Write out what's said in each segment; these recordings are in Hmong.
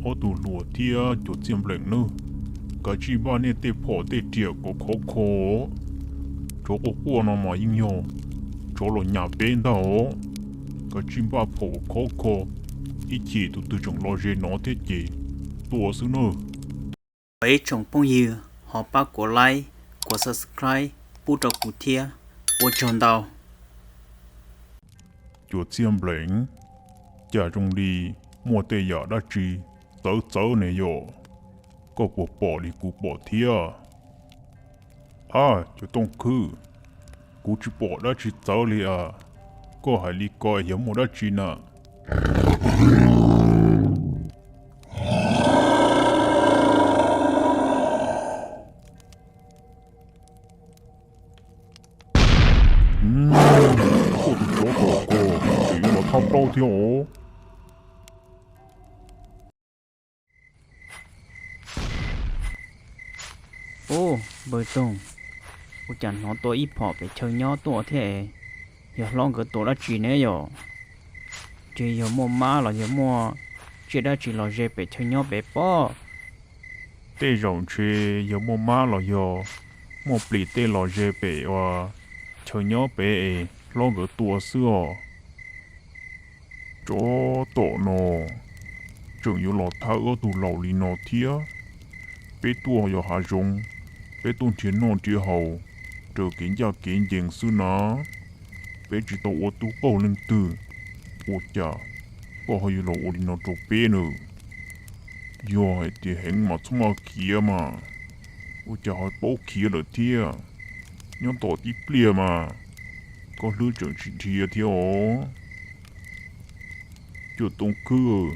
Ob tug hluas thiab Cuas Txiaj Npleem nawb, kav tsij npaj nej tej phom tej riam kom khov kho. Tsov quaj quaj no mas yeej yog tsov los nyas peb ntag os. Kav tsij npaj phom khov kho, ib chim tus twg tseem los ze no thiab ces tua xwb nawb. Ib tsoom phooj ywg ho pab kuav like, kuav subscribe pub rau kuv thiab, ua tsaug ntau. Cuas Txiaj Npleem, cas zoo li muaj tej yam dab tsi txawv txawv ne yom? Koj puas pom li kuv pom thiab? Ab, Cuas Tooj Khwb, kuv tsis pom dab tsi txawv li as. Koj hais li ko yog muaj dab tsi na? Koj tus tsov tom koj, tseem yuav los thab plaub thiab os. Ub, npawg Toog, ua cas hnov tua ib phom pem chaw nyob tuaj thiab es? Yog hlob nkawd tua dab tsi ne yom? Ntshe yog muaj mab los yog muaj tsiaj dab tsi los ze pem chaw nyob pem pob. Tej zaum ntshe yog muaj mab los yog muaj plis tej los ze pem ua chaw nyob pem es hlob nkawd tua xwb os. Tsov tom no, tseem yuav los thab wb ob tug laus li no thiab. Peb tuaj yos hav zoov, peb tuaj nrhiav noj nrhiav haus, raws kev ncaj kev ncees xwb na. Peb tsis tau ua tub qaug leej twg, ua cas koj ho yuav los ua li no rau peb na? Yog hais tias heev mas txhob maj khiav mas, ua cas ho paub khiav lawm thiab? Nyob tos tib pliag mas, koj hlwb tseem tsis dhia thiab os. Cuas Tooj Khwb,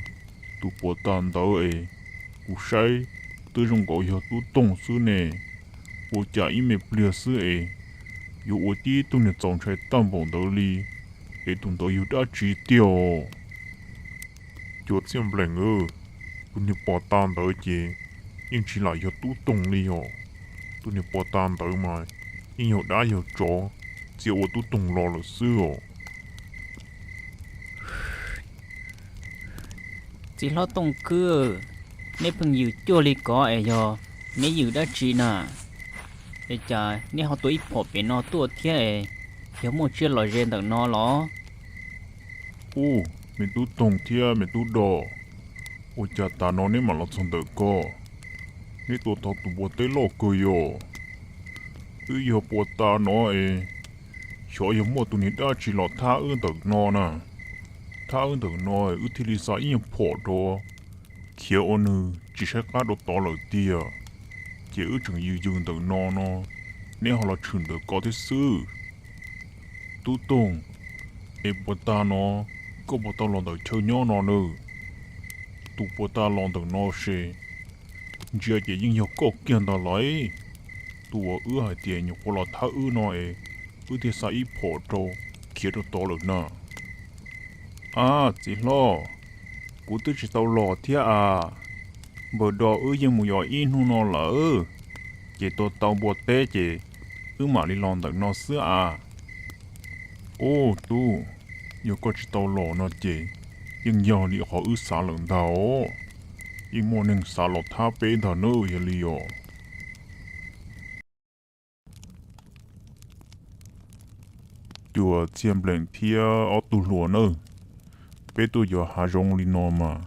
tus puas tas ntawd es kuv saib twb zoo nkaus yog tub toog xwb ne. Ua cas ib me pliag xwb es yuav ua tib tug niag txaus ntshai tag npaum ntawd li, es tus ntawd yog dab tsi tiag? Cuas Txiaj Npleem, tus niag puas tas ntawd ces yeej tsis lam yog tub toog li os. Tus niag puas tas ntawd mas yeej yog dab yog tsov txia ua tub toog los lawm xwb os. Txiv hlob Tooj Khwb, neb pheej yws cuag li ko es yog neb yws dab tsi na? Es cas neb ho tua ib phom pem no tuaj thiab es? Yog muaj tsiaj los ze ntawm no los? Ub, me tub toog thiab me tub do, ua cas tas no neb mam los txog ntawm ko? Neb tua tau tus npua teb loj kawg yom? Wb yog puas tas no es, xyov yog muaj tus niag dab tsi los thab wb ntawm no na. Thab wb ntawm no wb thiaj li xa ib nyuag phom rau khiav ua nws tsis saib qab rau tod lawm tiag. Ces wb tseem yws yws ntawm no no, neb ho los tshwm ntawm ko thiab xwb. Tub toog, es puas tas no koj puas tau los ntawm chaw nyob no na? Tus puas tas los ntawm no ces ntsia ces yeej yog koj kiag ntag lauj. Tus uas wb hais tias nyuam qhuav los thab wb no es, wb thiaj xa ib phom rau khiav rau tod lawm na. Ab txiv hlob, kuv twb tsis tau los thiab as. Npawg do wb yeej mus yos ib hnub no lawm, ces tua tau npua teb ces wb mam li los ntawm no xwb as. Ub tub, yog koj tsis tau los no ces yeej yog li qhov wb xav lawm ntag os. Yeej muaj neeg xav los thab peb ntag nawb, yog li os. Cuas Txiaj Npleem thiab ob tug hluas nawb, peb tuaj yos hav zoov li no mas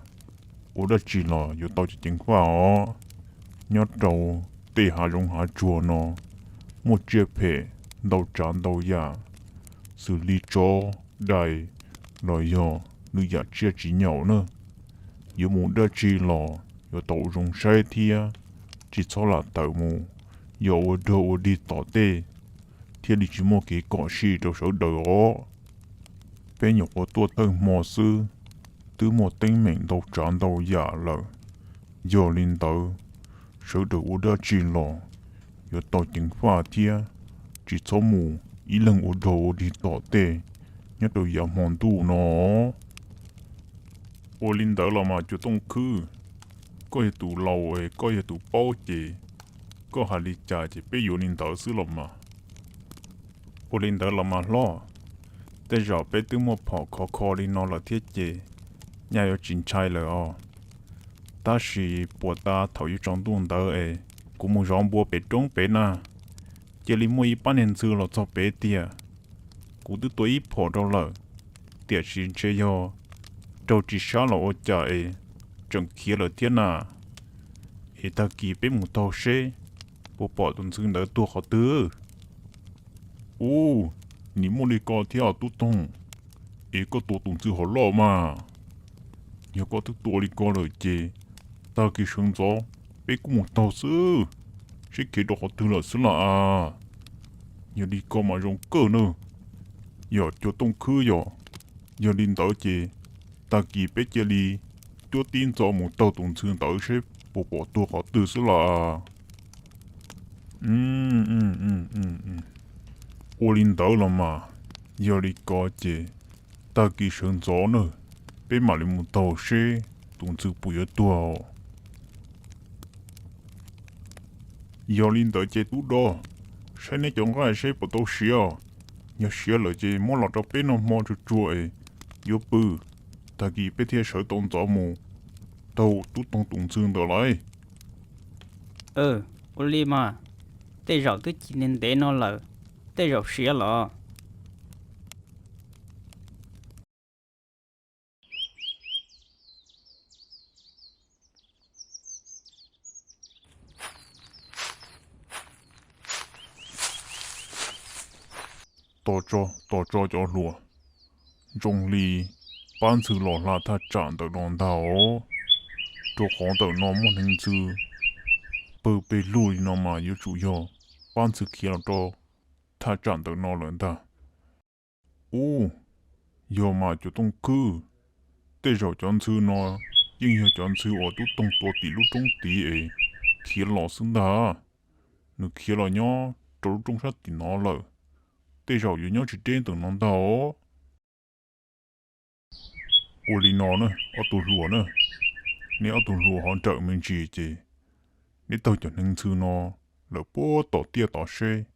ua dab tsi los yuav tau ceev ceev faj os. Nyob rau tej hav zoov hav tsuag no muaj tsiaj phem ntau tsav ntau yam, xws li tsov, dais los yog lwm yam tsiaj tsis nyaum na. Yuav mus dab tsi los yuav tau ua zoo saib thiab, tsis txhob lam tawm mus yos ua dog ua dig tom tej, thiaj li tsis muaj kev kom sij rau sawv daws os. Peb nyuam qhuav tuaj thawj hmo xwb, twb muaj teeb meem ntau tsav ntau yam lawm. Yog li ntawd, sawv daws ua dab tsi los yuav tau ceev faj thiab, tsis txhob mus ib leeg ua dog ua dig tom tej nyob rau yav hmo ntuj no. Ua li ntawd los mas Cuas Tooj Khwb, koj yog tus laus es koj yog tus paub ces koj hais li cas ces peb yuav li ntawd xwb los mas. Ua li ntawd los mas hlob, tej zaum peb twb muaj phom khov kho li no lawm thiab ces nyaj yuav tsis ntshai lawm os. Tab sis puag ta thaum yuav tsaus ntuj ntawd es kuv mus zov npua pem roob pem na, cia li muaj ib pab niag ntxhw los txog pem tiag. Kuv twb tua ib phom rau lawm, tiam sis ntshe yog raug ris sab los ua cas es tseem khiav lawm thiab na. Es tag kis peb mus taug seb puas pom tus ntxhw ntawd tuag qhov twg. Ub, nim muaj li ko thiab os tub toog, es koj tua tus ntxhw hov loj mas. Yog koj twb tua li ko lawm ces tag kis sawv ntxov peb kuj mus taug xwb, seb khiav rau qhov twg lawm xwb las as. Yog li ko mas zoo kawg na, yog Cua Tooj Khwb yom. Yog li ntawd ces tag kis peb cia li cuab tib ntxov mus taug tus ntxhw ntawd seb puas pom tuag qhov twg xwb las. Ua li ntawd los mas, yog li ko ces tag kis sawv ntxov na, peb mam li mus taug seb tus ntxhw puas yuav tuag. Yog li ntawd ces tub do, saib neb cov nqaij seb puas tau siav. Yog siav lawm ces muab los rau peb noj hmo tsuag tsuag es yuav pw, tag kis peb thiaj sawv tau ntxov mus taug tub toog tus ntxhw ntawd lauj. Ua li mas, tej zaum twb cia ntev no lawm, tej zaum siav los. Tos tso, tos tso cov hluas, zoo li pab ntxhw los hla thaj tsam ntawm no ntag os. Rau qhov ntawm no muaj hneev ntxhw pawg pes lug li no mas yuav tsum yog pab ntxhw khiav los rau thaj tsam ntawm no lawm ntag. Ub, yog mas Cua Tooj Khwb, tej zaum cov ntxhw no yeej yog cov ntxhw uas tub toog tua tim lub roob tid es khiav los xwb ntag. Nws khiav los nyob rau lub roob sab tim no lawm, tej zaum yuav nyob tsis deb ntawm no ntag os. Ua li no na, ob tug hluas na, neb ob tug hluas ho nrawm me ntsis ces neb taug cov hneev ntxhw no lawm puag tom tiaj tod seb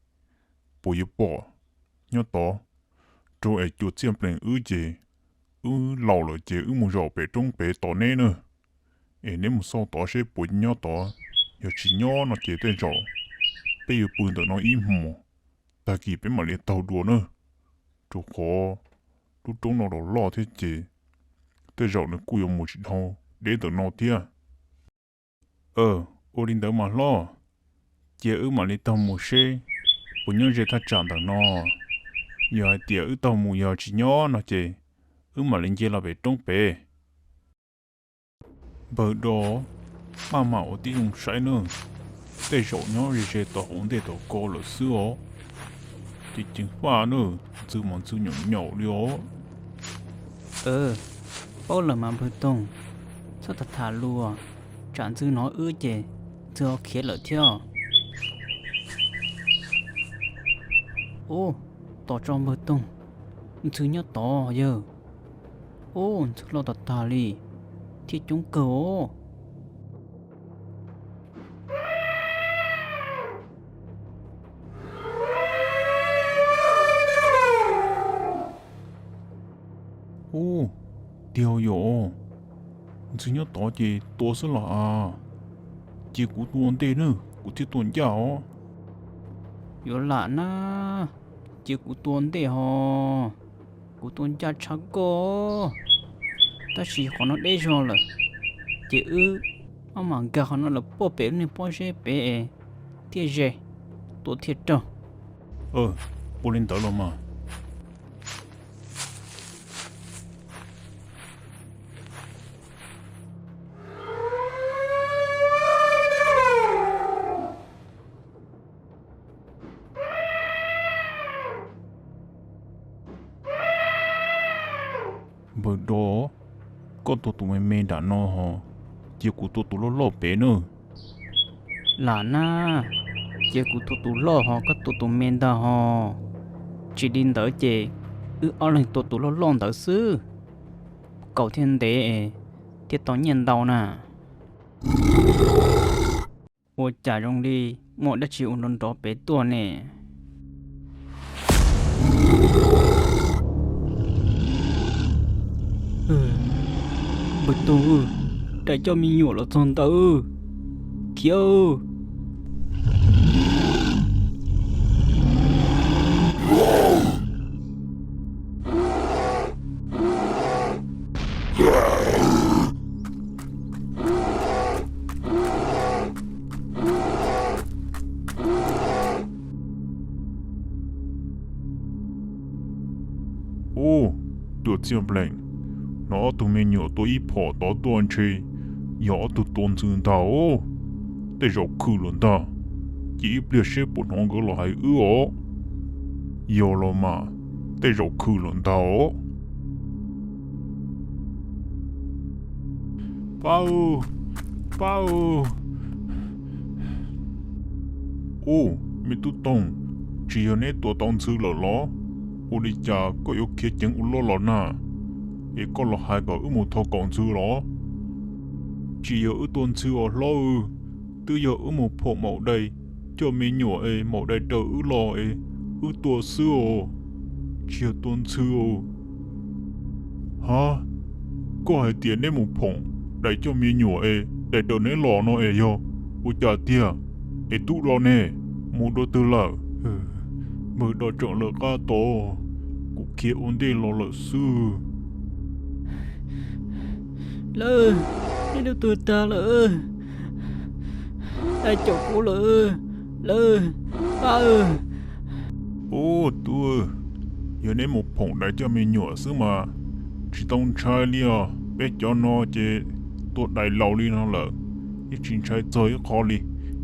puas yuav pom nyob tod, rau es cuam txiaj nplees wb ces wb laus lawm ces wb mus zaum pem roob pem tos neb na. Es neb mus xauj tod seb puas nyob tod, yog tsis nyob no ces tej zaum peb yuav pw ntawm no ib hmos, tag kis peb mam li taug dua na, rau qhov lub roob no los loj thiab ces tej zaum nws kuj yuav mus tsis dhau deb ntawm no thiab. Ua li ntawd mas hlob, cia wb mam li taug mus seb puas nyob ze thaj tsam ntawm no. Yog hais tias wb taug mus yog tsis nyob no ces wb mam li nce los pem roob pem. Npawg do, maj mam ua tib zoo saib nawb, tej zaum nyob ze ze tau hauv ntej tau ko lawm xwb os. Ces ceev faj nawb, ntxhw mas ntxhw nyaum nyaum li os. Paub lawm mas npawg Toog, txhob tham tham luag, tsam ntxhw hnov wb ces ntxhw ho khiav lawm thiab. Ub, tos tso npawg Toog, ntxhw nyob tod yawg. Ub, ntxhw loj tag tag li, thiab coob kawg os. Ub, tiag yom, ntxhw nyob tod ces tua xwb los as. Cia kuv tua ntej nawb, kuv thiaj tua ncaj os. Yuav lam na, cia kuv tua ntej ho, kuv tua ncaj tshaj koj. Tab sis qhov no deb zog lawm, ces wb maj mam nkag qhov no lawm puag pem lub niag pob zeb pem es thiaj ze, tua thiaj raug. Ua li ntawd los mas. Npawg do, koj tua tus me me nram no ho, cia kuv tua tus loj loj pem nawb. Lam na, cia kuv tua tus loj ho koj tua tus me ntag ho. Tsis li ntawd ces wb ob leeg tua tus loj loj ntawd xwb, kaum thiaj ntev, thiaj tau nyiaj ntau na. Ua cas zoo li muaj dab tsi ua nrov nrov pem tuaj ne? Npawg Toog, dais coj me nyuam los txog ntawd, khiav. Ub, Cua Txiaj Nplees, hnov ob tug me nyuam tua ib phom tod tuaj ntshe yog ob tug tua ntxhw ntag. Tej zaum khwm lawm ntag, cia ib pliag seb puas hnov nkawd los hais wb os. Yog los mas, tej zaum khwm lawm ntag. Pab, pab. Ub, me tub Toog, tsis yog neb tua tau ntxhw lawm los? Ua li cas koj yuav khiav ceev ua luaj los na? Es koj los hais kom wb mus thov kaum ntxhw los? Tsis yog wb tua ntxhw os hlob. Twb yog wb mus phom maum dais coj me nyuam es maum dais raws wb los es wb tua xwb os, tsis yog tua ntxhw os. Ha, koj hais tias neb mus phom dais coj me nyuam es dais raws neb los no es yog ua cas tiag? Es tub do ne, mus dua twg lawm? Npawg do tseem lawv qab tod, kuv khiav ua ntej los lawm xwb. Lawm, neb twb tuag tag lawm, dais caum kuv lawm, lawm, pab. Ub, tub, yog neb mus phom dais coj me nyuam xwb mas tsis tau ntshai li os. Peb cov no ces tua dais laus li no lawm, yeej tsis ntshai txog ib qho li.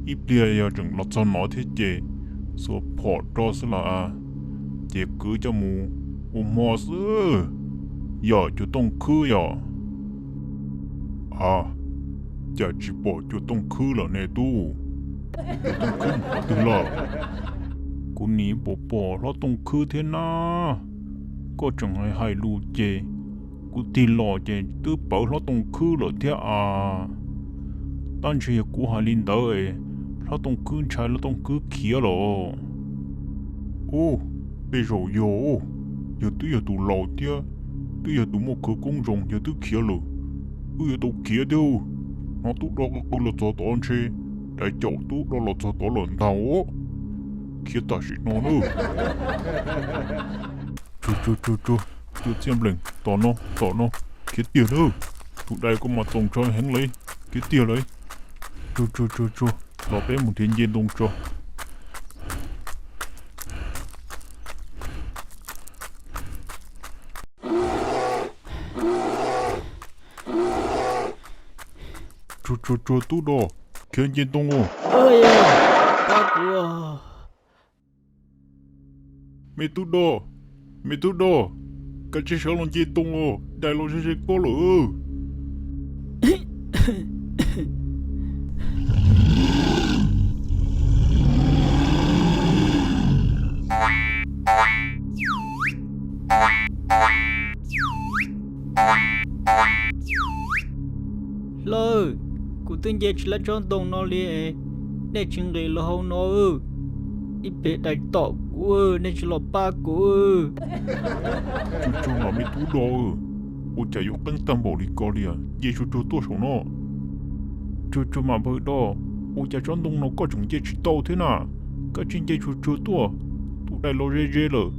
Ib pliag yog tseem los txog nov thiab ces xuas phom rau xwb las, ces kwv coj mus ua hmo xwb. Yog Cua Tooj Khwb yog? A, cas tsis pom Cua Tooj Khwb lawm ne tub? Cua Tooj Khwb mus qhov twg lawm? Kuv nim pom pom hlob Tooj Khwb thiab na. Koj tseem hais hais lus ces kuv tig los ces twb pawv hlob Tooj Khwb lawm thiab as. Tab ntshe yog kuv hais li ntawd es hlob Tooj Khwb ntshai hlob Tooj Khwb khiav lawm. Ub, tej zaum yog, yog twb yog tus laus thiab twb yog tus muaj khawv koob zoo, yog twb khiav lawm, wb yuav tau khiav thiab. Hnov tub do qw qw los txog tod ntshe dais caum tub do los txog tod lawm ntag. Khiav tam sim no na. Tsuag tsuag tsuag tsuag, Cua Txiaj Nplees, tom no tom no, khiav tiag na. Tus dais ko mas toom tsho heev lawm, khiav tiag lawm. Tsuag tsuag tsuag tsuag, los peb mus nrhiav nce ntoo tso. Tsuag tsuag tsuag, tub do, khiav nce ntoo os. Me tub do, me tub do, kav tsij sawv los nce ntoo os, dais los ze ze koj lawm. Hlob, kuv twb nce tsis laib tsob ntoo no li, nej tsis nqis los hauv no. Ib pliag dais tom kuv, nej tsis los pab kuv. Tsuag tsuag mas me tub do, ua cas yuav qeeb tag npaum li ko li, nce tsuag tsuag tuaj saum no. Tsuag tsuag mas npawg do, ua cas tsob ntoo no koj tseem nce tsis tau thiab na? Kav tsij nce tsuag tsuag tuaj, tus dais los ze ze lawm,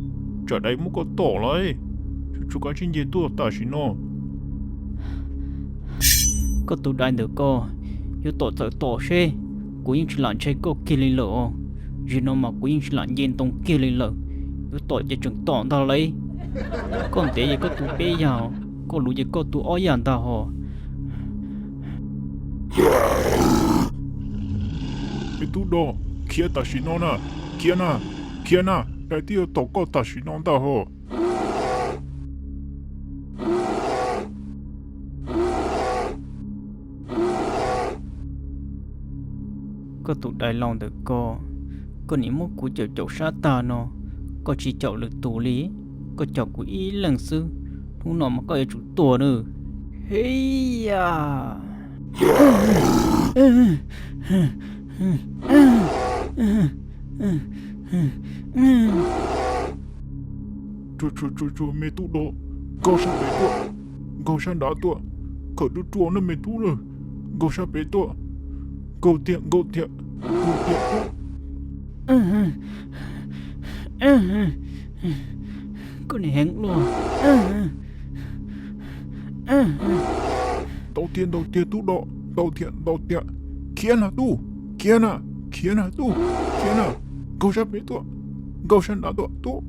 tsam dais muab koj tom lawm. Tsuag tsuag kav tsij nce tuaj tam sim no. Koj tus dais ntawm ko, yuav tom txawm tom seb, kuv yeej tsis lam ntshai koj kiag li lawm os. Zaum no mas kuv yeej tsis lam nce ntoo kiag li lawm, yuav tom ces tseem tom ntag lauj. Koj ntev ces koj tu peb yam, koj luv ces koj tu ob yam ntag hos. Me tub do, khiav tam sim no na, khiav na, khiav na, dais twb yuav tom koj tam sim no ntag hos. Koj tus dais laus ntawm ko, koj nim muab kuv caum caum sab tag no, koj tsis caum lwm tus li, koj caum kuv ib leeg xwb, hnub no mas koj yuav tsum tuag nawb. Heya! Tsuag tsuag tsuag tsuag, me tub do, nkaug sab pem tuaj, nkaug sab nrad tuaj, khawm ruaj ruaj nawb me tub na. Nkaug sab pem tuaj. Nkaug tiag, nkaug tiag, nkaug tiag tuaj. Koj nim heev luaj. Ntau tiag, ntau tiag tub do, ntau tiag, ntau tiag. Khiav na tub, khiav na, khiav na tub, khiav na. Nkaug sab pem tuaj, nkaug sab nrad tuaj tub.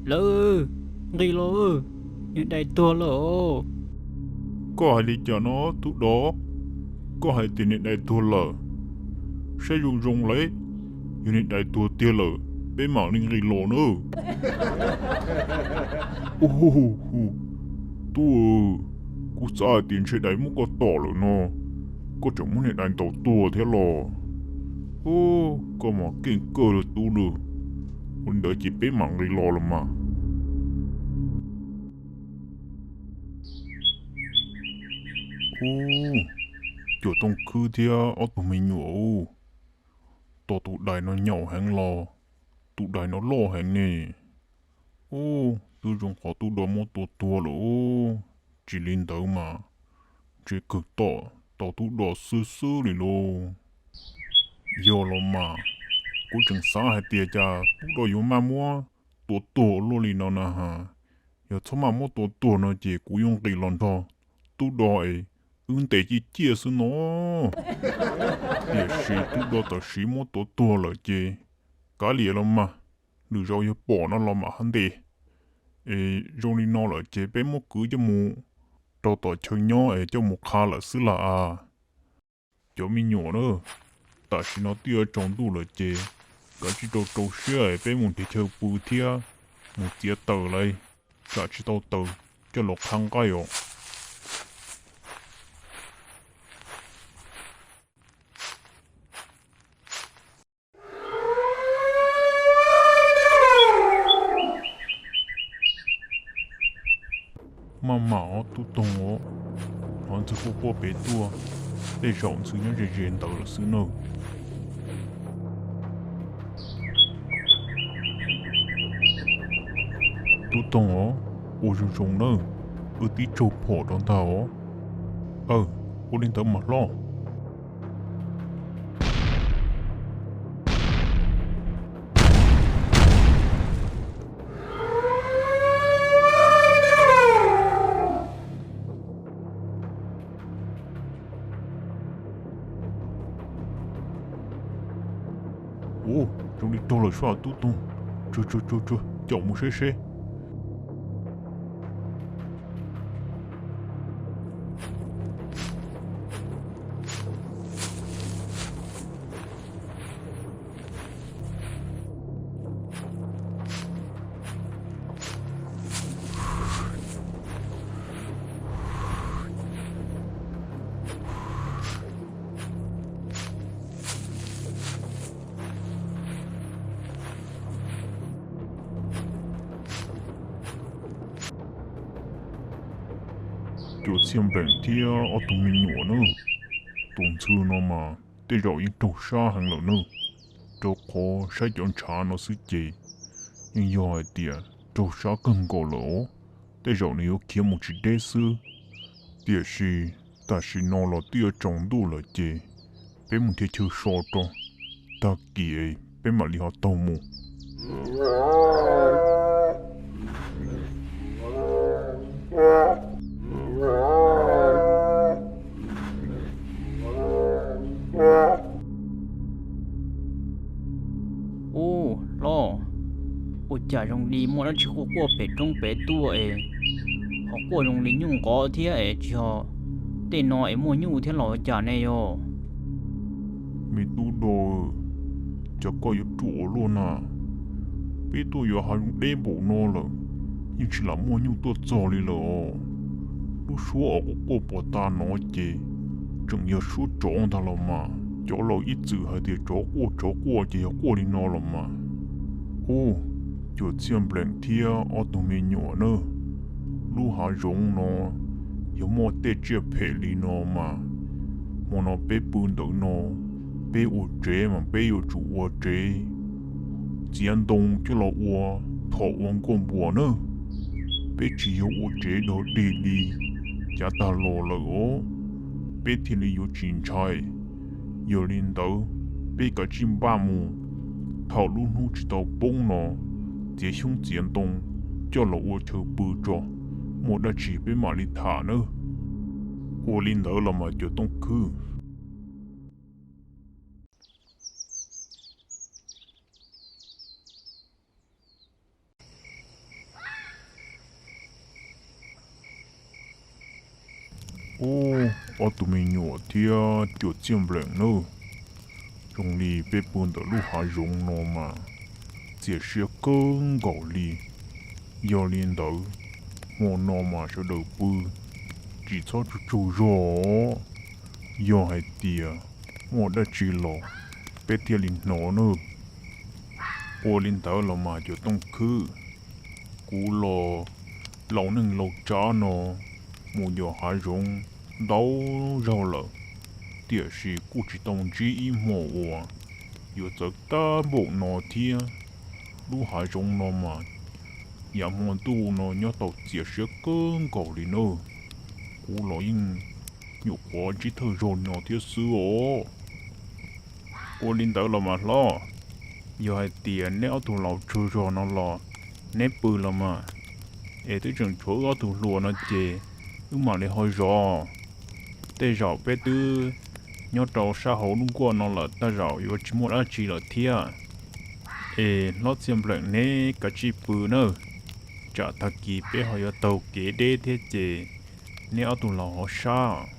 Lawm, nqis los, niag dais tuag lawm. Koj hais li cas no tub do? Koj hais tias niag dais tuag lawm? Saib zoo zoo lawm, yog niag dais tuag tiag lawm peb mam li nqis los na. Hu hu, tub, kuv xav hais tias ntshe dais muab koj tom lawm no, koj tseem muab niag dais ntaus tuag thiab los? Ub, koj mas keej kawg li tub na. Ua li ntawd ces peb mam nqis los los mas. Ub, Cuam Tooj Khwb thiab ob tug me nyuam, tos tus dais no nyaum heev los, tus dais no loj heev ne. Ub, twb zoo qhov tub do muab tua tuag lawm ub. Tsis li ntawd mas ntshe kawg tom tau tub do xwb xwb li lauj. Yog los mas, kuv tseem xav hais tias cas tub do yuav maj muab tua tuag luaj li no na has. Yog txhob maj muab tua tuag no ces kuv yuav nqis los nrog tub do es wb ntes ciaj ciaj xwb no. Tiam sis tub do tam sim muab tua tuag lawm ces kav liam los mas, lwm zaus yog pom no los mam ho ntes. Es zoo li no lawm ces peb muab kwv coj mus rau tom chaw nyob es coj mus qha lawm xwb las as. Cov me nyuam na, tam sim no twb yuav tsaus ntuj lawm ces kav tsij rau rau siab es peb mus nrhiav chaw pw thiab mus txiav taws lauj, tsam tsis tau taws coj los qhab nqaij os. Maj mam os tub Toog os, hnov ntxhw quaj quaj pem tuaj, tej zaum ntxhw nyob ze ze ntawd lawm xwb nawb. Tub Toog os, ua zoo zoo nawb, wb twb tsaug phom rau ntag os. Aw, ua li ntawd mas hlob. Ua, zoo li raug lawm sua tub Toog. Tsuag tsuag tsuag tsuag, caum mus seb seb. Cuam Txhiaj Npleem thiab ob tug me nyuam na, tus ntxhw no mas tej zaum yeej raug sab heev lawm na, rau qhov saib cov ntshav no xwb ces yeej yog hais tias raug sab kawg nkaus lawm os, tej zaum nws yuav khiav mus tsis deb xwb. Tiam sis tam sim no los twb yuav tsaus ntuj lawm ces peb mus nrhiav chaw so rau, tag kis peb mam li ho taug mus. Ub, hlob, ua cas zoo li muaj dab tsi quaj quaj pem roob pem tuaj es ho quaj zoo li nyuj nqov thiab es tsis ho tej no es muaj nyuj thiab los ua cas ne yog? Me tub do, cas koj yuav ruam ua luaj na? Peb tuaj yuav hav zoov deb npaum no lawm, yeej tsis lam muaj nyuj tuaj txog li lawm os. Lub suab uas quaj quaj puas ta no ces tseem yog suab tsov ntag los mas. Cov laus ib txwm hais tias tsov quaj tsov quaj ces yog quaj li no los mas. Ub, Cuam Txhiaj Npleem thiab ob tug me nyuam na, lub hav zoov no yog muaj tej tsiaj phem li no mas, Hmo no peb pw ntawm no, peb ua tsev mas peb yuav tsum ua tsev txiav ntoo coj los ua thom ua nkuaj npuas nawb. Peb tsis yog ua tsev dog dig li, cav tag los lawm os, peb thiaj li yuav tsis ntshai. Yog li ntawd, peb kav tsij npaj mus, thaum lub hnub tsis tau poob no, txiav xyoob txiav ntoo coj los ua chaw pw tso, muaj dab tsi peb mam li tham nawb. Ua li ntawd los mas cov tooj khwb. Ub, ob tug me nyuam thiab cov txiaj npleem nawb, zoo li peb pw ntawm lub hav zoov no mas txias siab kawg nkaus li. Yog li ntawd, hmo no mas sawv daws pw tsis txhob tsaug tsaug zog, yog hais tias muaj dab tsi los peb thiaj li hnov nawb. Ua li ntawd los mas cov tooj khwb, kuv los laus neej laus tsav no mus yos hav zoov ntau zaug lawm, tiam sis kuj tsis tau ntsib ib hmo uas yuav txawv tag npaum no thiab. Lub hav zoov no mas yav hmo ntuj no nyob tau txias siab kawg nkaus li nawb. Kuv los yeej nyuam qhuav ntsib thawj zaug no thiab xwb os. Ua li ntawd los mas hlob, yog hais tias neb ob tug laus tsaug zog no los neb pw los mas, es twb tseem tshuav wb ob tug hluas no ces wb mam li ho zov. Tej zaum peb twb nyob rau sab hauv lub nkuaj no lawm, tej zaum yuav tsis muaj dab tsi lawm thiab. Es hlob txiaj npleem neb kav tsij pw nawb, tsam tag kis peb ho yuav taug kev deb thiab ces neb ob tug laus ho sab.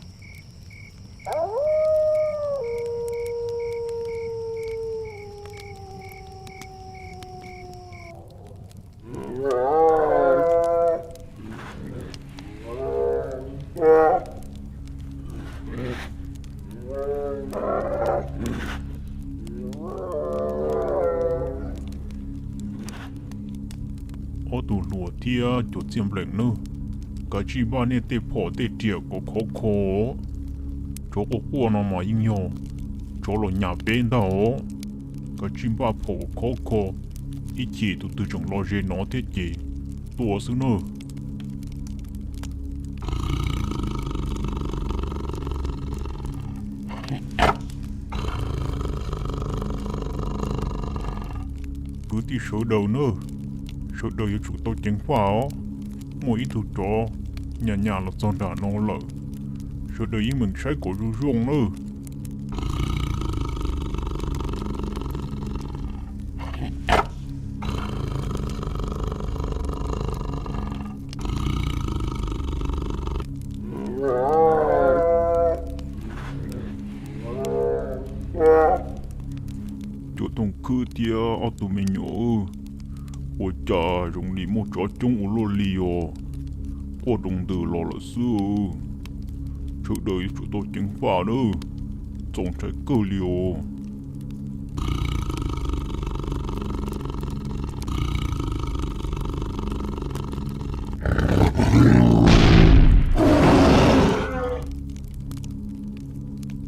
Ob tug hluas thiab cov txiaj npleem nawb, kav tsij npaj nej tej phom tej riam kom khov kho. Tsov quaj quaj no mas yeej yog tsov los nyas peb ntag os. Kav tsij npaj phom khov kho, ib chim tus twg tseem los ze no thiab ces tua xwb nawb. Kwv tij sawv daws nawb, sawv daws yuav tsum tau ceev faj os. Muaj ib tug tsov nyas nyas los txog nram no lawm, sawv daws yeej meem saib kom zoo zoo nawb. Cov tooj khwb thiab ob tug me nyuam, ua cas zoo li muaj tsov coob ua luaj li os, quaj rau ntws los lawm xwb. Sawv daws yuav tsum tau ceev faj nawb, txaus ntshai kawg li os.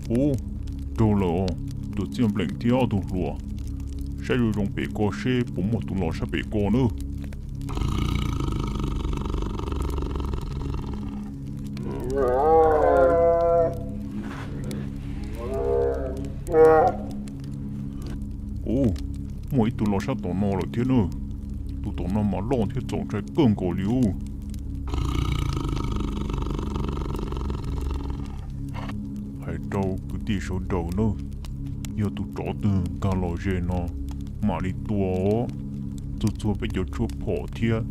Ub, raug lawm os, tus txiaj npleem thiab ob tug hluas. Saib zoo zoo pem ko seb puas muaj tus los sab pem ko nawb. Ub, muaj ib tug los sab tom no lawm thiab nawb. Tus tom no mas loj thiab txaus ntshai kawg nkaus li ub. Hais rau kwv tij sawv daws nawb, yog tus tsov twg nkag los ze no, mam li tua os. Txhua txhua peb cov tshuaj phom thiab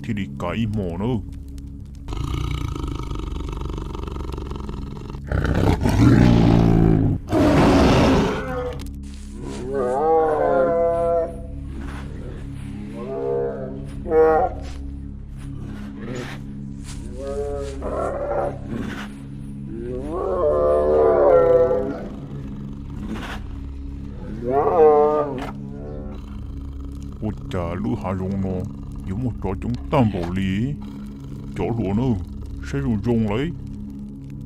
thiaj li kav ib hmos nawb. Ua cas lub hav zoov no yuav muaj tsov coob tag npaum li? Cov hluas na, saib zoo zoo lauj,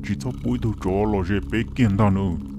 tsis txhob pub ib tug tsov los ze peb kiag ntag nawb.